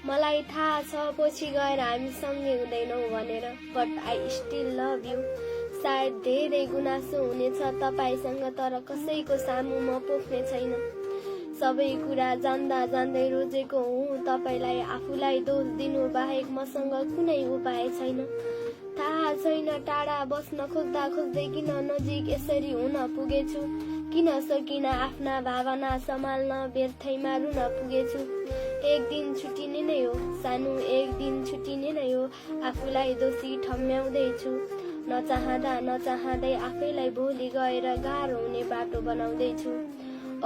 मलाई थाहा छ पछि गएर हामी सँगै हुँदैनौँ भनेर, but I still love you. सायद धेरै गुनासो हुनेछ तपाईसँग, तर कसैको सामु म पोख्ने छैन। सबै कुरा जान्दा जान्दै रोजेको हुँ तपाईलाई, आफूलाई दोष दिनु बाहेक मसँग कुनै उपाय छैन। थाहा छैन टाढा बस्न खोज्दा खोज्दै किन नजिक यसरी हुन पुगेछु, किन सकिन आफ्ना भावना सम्हाल्न व्यर्थैमा रुन पुगेछु। एक दिन छुटिने नै हो सानो, एक दिन छुटिने नै हो, आफूलाई दोषी ठम्म्याउँदैछु। नचाहँदा नचाहँदै आफैलाई भोलि गएर गाह्रो हुने बाटो बनाउँदैछु।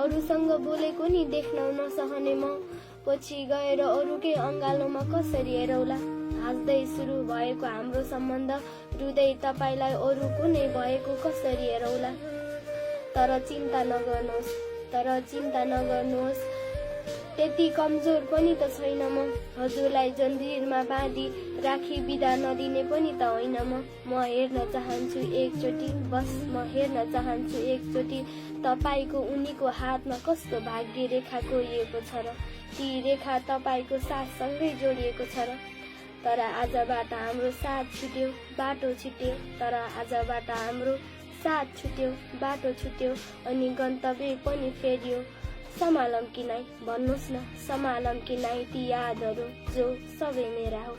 अरूसँग बोलेको नि देख्न नसहने म, पछि गएर अरूकै अँगालोमा कसरी हेरौला। हाँस्दै सुरु भएको हाम्रो सम्बन्ध, रुँदै तपाईलाई अरू कुनै भएको कसरी हेरौला। तर चिन्ता नगर्नुहोस्, त्यति कमजोर पनि त छैन म। हजुरलाई जन्जिरमा बाँधी राखी बिदा नदिने पनि त होइन म हेर्न चाहन्छु एकचोटि, बस म हेर्न चाहन्छु एकचोटि तपाईको उनीको हातमा कस्तो भाग्य रेखा कोरिएको छ र, ती रेखा तपाईको साथसँगै जोडिएको छ र। तर आजबाट हाम्रो साथ छुट्यो, बाटो छुट्यो, तर आजबाट हाम्रो साथ छुट्यो, बाटो छुट्यो, अनि गन्तव्य पनि फेरियो। सम्हालौं कि नाइ भन्नुहोस् न, सम्हालौं कि नाइ ती यादहरू जो सबै मेरा हो।